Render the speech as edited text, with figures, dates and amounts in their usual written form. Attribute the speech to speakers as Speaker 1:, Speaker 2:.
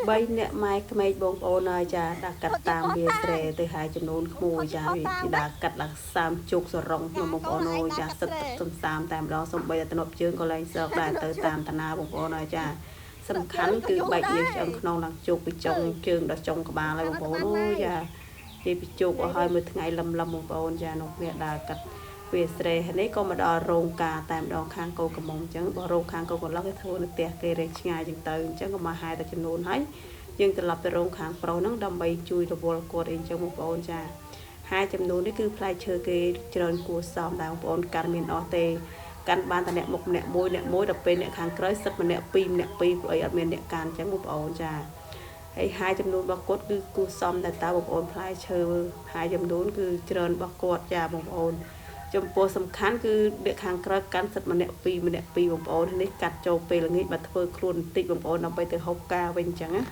Speaker 1: 3អ្នកម៉ែក្មេកបងប្អូនហើយចាដាក់កាត់តាមវាស្រែទៅហើយចំនួនក្មួយចាវាពីដើកាត់ឡើងសាមជោគសរងក្នុងបងប្អូនអើយចាសិតទឹកសំសាមតែម្ដងសំបីតែទំនប់ជើងក៏លែងសើកដែរទៅតាមតាណាបងប្អូនហើយចាសំខាន់គឺបែកញើសឆ្អឹងខ្នងឡើងជោគពីចុងជើងដល់ចុងក្បាលហើយបងប្អូនអើយចានិយាយពីជោគអស់ហើយមួយថ្ងៃលឹមលឹមបងប្អូនចានោះគ្នាដើរកាត់វាស្រែហើយនេះក៏មកដល់រោងការតែម្ដងខាងកោកមុំអញ្ចឹងបើរោងខាងកោកកន្លោះគេធ្វើនៅផ្ទះគេរែងឆ្ងាយអញ្ចឹងទៅអញ្ចឹងក៏មកហែតែចំនួនហើយ យើងត្រឡប់ទៅរោងខាងប្រុសហ្នឹងដើម្បីជួយរវល់គាត់អីអញ្ចឹងបងប្អូនចាហើយចំនួននេះគឺផ្លែឈើគេច្រើនគួរសមដែរបងប្អូនកាន់មានអស់ទេកាន់បានតែអ្នកមុខម្នាក់មួយអ្នកមួយដល់ពេលអ្នកខាងក្រោយសិតម្នាក់ពីរម្នាក់ពីរព្រោះអីអត់មានអ្នកកាន់អញ្ចឹងបងប្អូនចាហើយហាយចំនួនរបស់គាត់គឺគួរសមតែតើបងប្អូនផ្លែឈើហាយចំនួនគឺច្រើនរបស់គាត់ចាបងប្អូនចំពោះសំខាន់គឺអ្នកខាងក្រោយកាន់សិតម្នាក់ពីរម្នាក់ពីរបងប្អូននេះកាត់ចូលពេលល្ងាចមកធ្វើខ្លួនបន្តិចបងប្អូនដើម្បីទៅហូបការវិញអញ្ចឹងណា។